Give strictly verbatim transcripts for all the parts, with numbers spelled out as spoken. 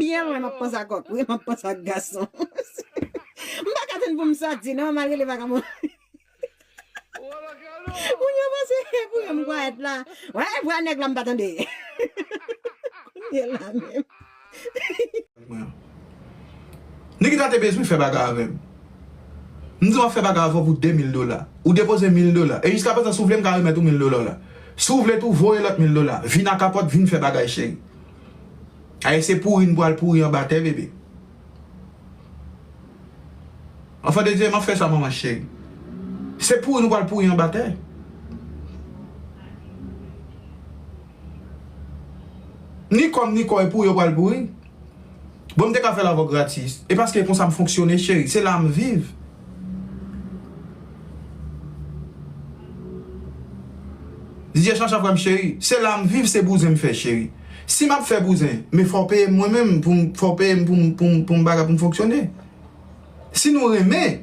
Yè mwen, m ap panse a kòk. Wi, m ap panse a gason. M pa ka tann pou m sòti, non, malgre li pa ka mwen. Moun yo panse, pou yo m kwayèt la. Wè, vwa nèg la, m pa tande. Kounye la menm. Nikita te bezwen fè bagay avè m. M di w ap fè bagay avè w pou de mil dola. Ou depoze mil dola. E jiskaprezan, si w vle, m ka remèt ou mil dola w la. Si w vle tou, voye lòt mil dola. Vin a kapòt, vin fè bagay, cheri. Aye, se pouri n pral pouri anba tè, bebe. Enfant de Dieu, m ap fè sa, manman cheri. Se pouri nou pral pouri anba tè. Ni kò m, ni kò e pouri yo pral pouri. Bon, m te ka fè l avè w gratis. E paske e konsa m fonksyone, cheri. Se la m viv. Didye Chancha, frè m cheri, se la m viv, se bouzen m fè, cheri. Si m ap fè bouzen, men fò w peye m mwen menm, pou m, fò w peye m pou m, pou m, pou m bagay, pou m fonksyone. Si nou renmen,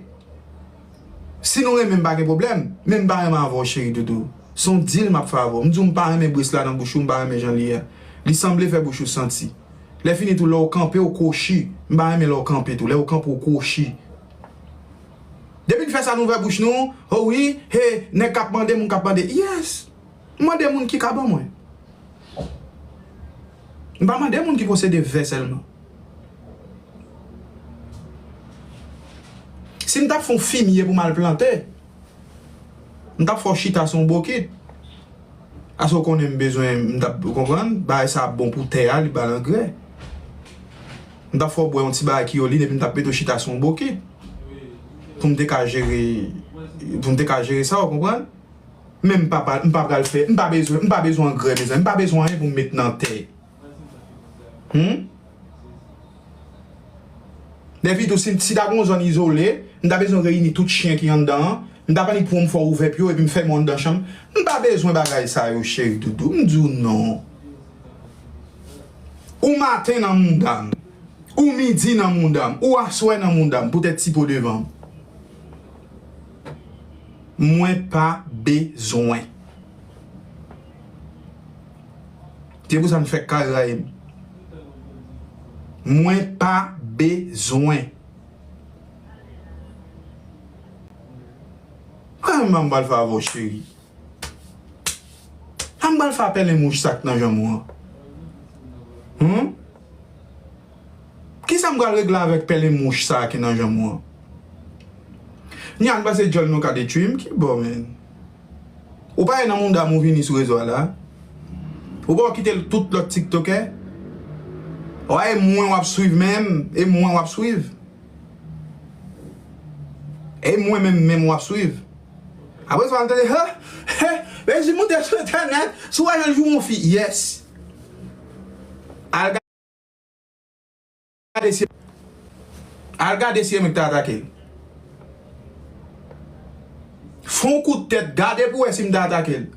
si nou renmen m pa gen pwoblèm, men m pa renmen avè w, cheri doudou. Se yon deal m ap fè avè w. M di w m pa renmen bris la nan bouch ou, m pa renmen jan li ye a. Li sanble fè bouch ou santi. Lè fini tou, lè w kanpe, w kwochi. M pa renmen lè w kanpe tou. Lè w kanpe, w kwochi. Depi n fè sa, n ouvè bouch nou, oh wi, he, nèg k ap mande, moun k ap mande. Yes! M mande moun ki ka ban mwen. M pa mande moun ki posede vè sèlman. Si m t ap fè yon fimye pou m al plante, m t ap fè w chita sou yon bokit. Paske w konnen m bezwen, m t ap, ou konprann? Bagay sa ap bon pou tè a, li ba l angrè. M t ap fè w bwè yon ti bagay ki olin, epi m t ap mete w chita sou yon bokit. Pou m te ka jere, pou m te ka jere sa, ou konprann? Men m pa, pa, m pa pral fè, m pa bezwen, m pa bezwen angrè, mezanmi, m pa bezwen anyen pou m met nan tè. Hmm? Depi tou, si, si ta gon zòn izole, m ta bezwen reyini tout chen ki anndan an, m ta annik pran m fè ouvè pye w epi m fèmen w anndan chanm. M pa bezwen bagay sa yo, cheri doudou, m di w non. Ou maten nan mouda m. Ou midi nan mouda m, ou aswè nan mouda m, poutèt ti po devan m. Mwen pa bezwen. Se pou sa m fè kay rayi m. Mwen pa bezwen. Kòman m pral fè avè w, cheri? Sa m pral fè a pèlen mouch sa k nan janm ou an? Hmm? Kisa m pral regle avèk pèlen mouch sa ki nan janm ou an? Nyan, m panse djòl nou ka detwi m, ki bò, men? Ou pa e nan mouda m ou vini sou rezo a la? Ou pa w kite tout lòt tiktokè? Ou e mwen w ap swiv menm, e mwen w ap swiv. E mwen menm, menm w ap swiv. Apre sa, w al tande, he, he, Bezi moute sou entènèt, si w wè jan l joure yon fi, yes. Al gade si, al gade si e mwen ki ta atake l. Fè yon kout tèt, gade pou w wè si m ta atake l.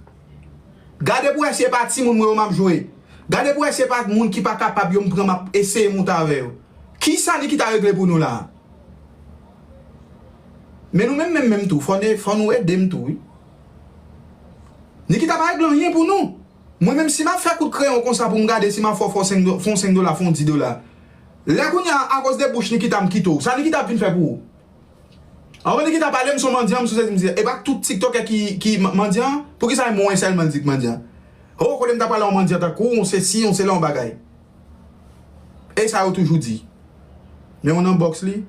Gade pou w wè si e pa timoun mwen yo m ap jwe. Gade pou w wè si e pa moun ki pa kapab yo m pran m ap eseye moute avè yo. Kisa Nikita regle pou nou la a? Men nou menm, menm, menm tou, fò ne, fò nou ede m tou, wi. Nikita pa regle anyen pou nou. Mwen menm, si m ap fè kout kreyon konsa pou m gade si m ap fè w fè w senk do-, fè w senk dola, fè w dis dola. Lè kounye a, akoz de bouch Nikita, m kite w. Sa Nikita ap vin fè pou ou? Anvan Nikita pale, m se yon mandyan, m se yon sesi, m se, e pa tout tiktokè ki, ki ma-, mandyan, poukisa e mwen sèlman l di k mandyan? Oh, kote m ta pral yon mandyan tankou w, yon sesi, yon sela, yon bagay. E sa yo toujou di. Men w nan bòks li.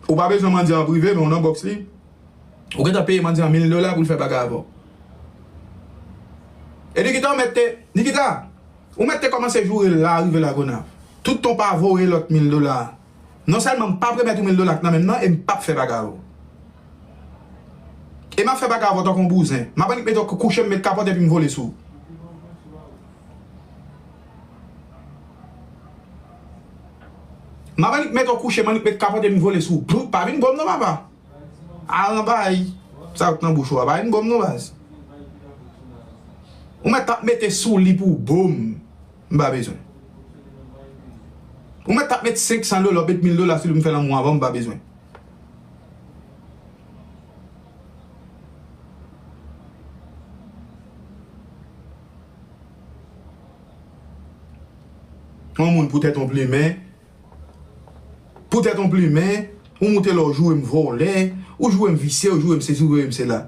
Ou pa bezwen mandyan an prive, men w nan bòks li. Ou gentan peye mandyan an mil dola pou l fè bagay avè w. E Nikita, ou mèt te, Nikita, ou mèt te kòmanse joure l la, rive Lagonav. Tout tan w pa voye lòt mil dola a. Non sèlman m p ap remèt ou mil dola k nan men m nan, e m p ap fè bagay avè w. E m ap fè bagay avè w tankou yon bouzen. M ap annik mete w kouche, m met kapòt epi m vole sou ou. M ap annik mete w kouche, m annik met kapòt epi m vole sou ou. Bloup, pa vin bò m non, papa. Al nan bay. Sa k nan bouch ou a, pa vin bò m non, baz. Ou mèt t ap mete sou li pou bò m. M pa bezwen. Ou mèt t ap met senk san dola, w met mil dola sou li pou m fè lanmou avè w, m pa bezwen. Yon moun poutèt yon plimen, poutèt yon plimen, ou moute la, ou joure m vòlè, ou joure m visye, ou joure m sesi, ou joure m sela.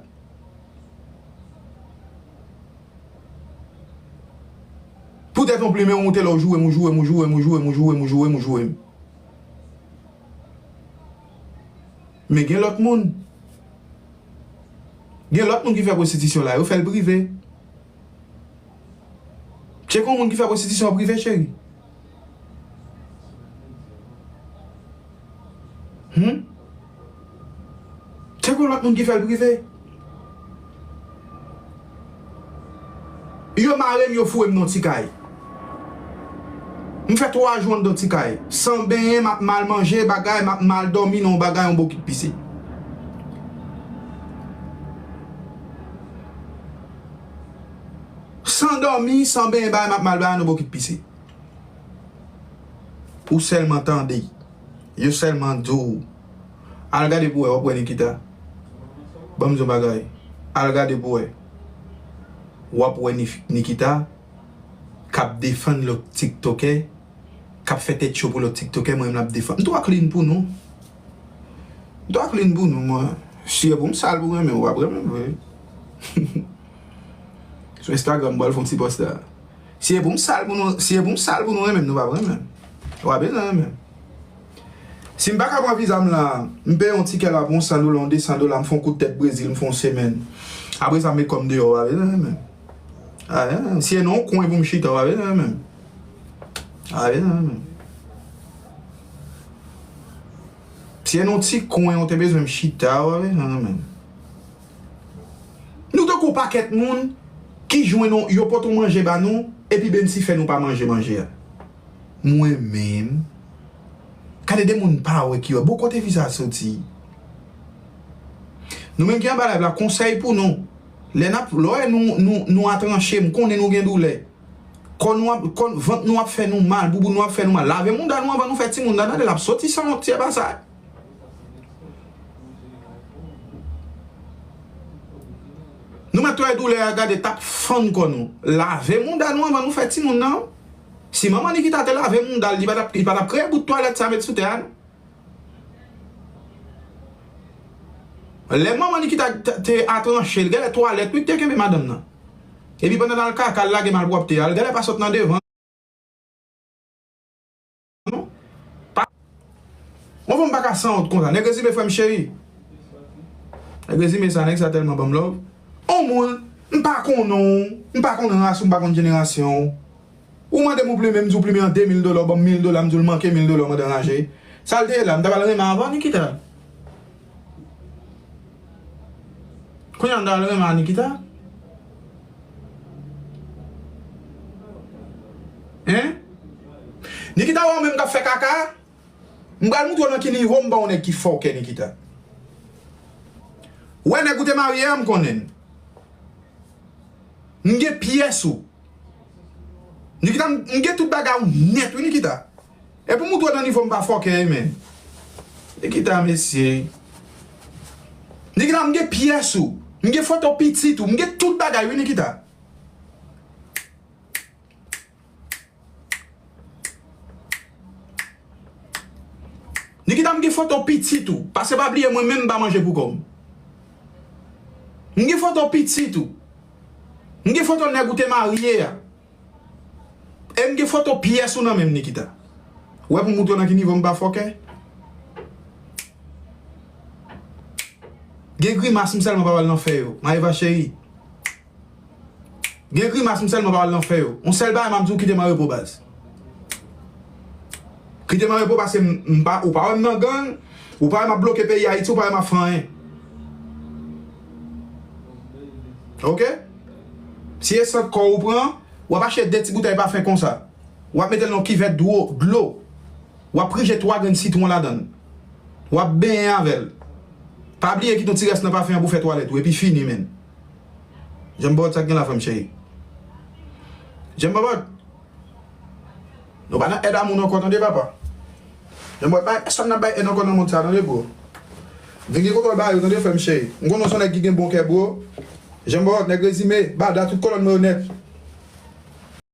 Poutèt yon plimen, ou moute la, ou joure m, ou joure m, ou joure m, ou joure m, ou joure m, ou joure m, ou joure m. Men gen lòt moun. Gen lòt moun ki fè pwostitisyon la, yo fè l prive. Tcheke yon moun ki fè pwostitisyon an prive, cheri. Hmm? Tcheke yon lòt moun ki fè l prive. Yo mare m, yo foure m nan ti kay. M fè twa jou anndan ti kay. San benyen, m ap mal manje, bagay, m ap mal dòmi nan yon bagay, yon bokit pise. San dòmi, san benyen, bagay, m ap mal bay nan yon bokit pise. Ou sèlman tande. Yo sèlman di w. Al gade pou wè, w ap wè Nikita. Ban m di w bagay. Al gade pou wè. W ap wè Nif-, Nikita k ap defann lòt tiktokè, k ap fè tèt cho pou lòt tiktokè, mwen menm l ap defann. M tou a clean pou nou. M tou a clean pou nou, mwen. Si e pou m sal pou renmen, w ap renmen m vre. Sou Instagram, m pral fè yon ti pòs la. Si e pou m sal pou nou, si e pou m sal pou nou renmen m, nou p ap renmen m. W ap bezwen renmen m. Si m pa ka pran viza m la, m peye yon tikè la pou yon san dola, yon de san dola, m fè yon kout tèt Brezil, m fè yon semèn. Apre sa, m met kò m deyò, w ap vin renmen m. A, si e nan yon kwen pou m chita, w ap vin renmen m. W ap vin renmen m. Si e nan yon ti kwen, w te bezwen m chita, w ap vin renmen m. Nou tankou pakèt moun ki jwenn yon, yo pote yon manje ba nou, epi bensi fè nou pa manje manje a. Mwen menm, gade de moun pa wè ki wè. Bon, kote fi sa soti? Nou menm ki anba live la, konsèy pou nou. Lè n ap, lè w wè nou, nou, nou atranche, m konnen nou gen doulè. Kò nou ap, kò, vant nou ap fè nou mal, bouboun nou ap fè nou mal. Lave mouda nou anvan nou fè timoun nan, tande, l ap soti san wont, se pa sa. Nou mèt wè doulè a, gade, t ap fann kò nou. Lave mouda nou anvan nou fè timoun nan. Si manman Nikita te lave mouda l, li pa t ap, li pa t ap kreye bout twalèt sa met sou tè a, non. Lè manman Nikita te, te atranche l, genlè twalèt wi te kenbe madanm nan. Epi pandan l al kaka, l lage malpwòpte a, l genlè pa sot nan devan. Non. Pa, yon fanm pa ka sanwont konsa. Nèg Rezime, frè m cheri. Nèg Rezime sa, nèg sa tèlman ban m love. On moun, m pa konnen w, m pa konn ras ou, m pa konn jenerasyon w. Ou mande m ou plimen, m di w plimen an de mil dola, w ban m mil dola, m di w l manke mil dola, w mande ranje. Sa l te ye la, m ta pral renmen avan Nikita. Kounye a m ta pral renmen a Nikita. Hein? Nikita wè w menm k ap fè kaka? M pral moutre w nan ki nivo m pa yon nèg ki fòkè, Nikita. Wè nèg ou te marye a, m konnen l. M gen pyès ou. Nikita, m, m gen tout bagay ou nèt, wi, Nikita. E pou moutre w nan nivo m pa fòkè, wi, men. Nikita, mesye. Nikita, m gen pyès ou. M gen foto pitit ou. M gen tout bagay, wi, Nikita. Nikita, m gen foto pitit ou. Pase pa bliye, mwen menm m pa manje pou kò m. M gen foto pitit ou. M gen foto nèg ou te marye a. E m gen foto pyès ou nan men m, Nikita. Ou wè pou m moutre w nan ki nivo m pa fòkè? Gen grimas m sèlman pa pral nan fè yo. Maeva cheri. Gen grimas m sèlman pa pral nan fè yo. Yon sèl bagay m ap di w, kite m an repo, baz. Kite m an repo paske m, m pa, ou pa wè m nan gang, ou pa wè m ap bloke peyi Ayiti, ou pa wè m ap fè anyen. Oke? Si e sant kò ou pran, w ap achte de ti boutèy pafen konsa. W ap mete l nan yon kivèt dwo, dlo. W ap prije twa grenn sitwon ladan l. W ap benyen avè l. Pa bliye kite yon ti rès nan pafen an pou fè twalèt ou, epi fini, menn. Jean Bobot, sa k gen la, frè m cheri? Jean Bobot, nou pa nan èd a moun ankò, tande, papa. Jean Bobot, pa gen pèsonn n ap bay èd ankò nan mond sa, tande, bro. Vin gen kontwòl ba yo, tande, frè m cheri. M konnen w se yon nèg ki gen bon kè, bro. Jean Bobot, nèg Rezime, Bada, tout kolòn mwen yo nèt.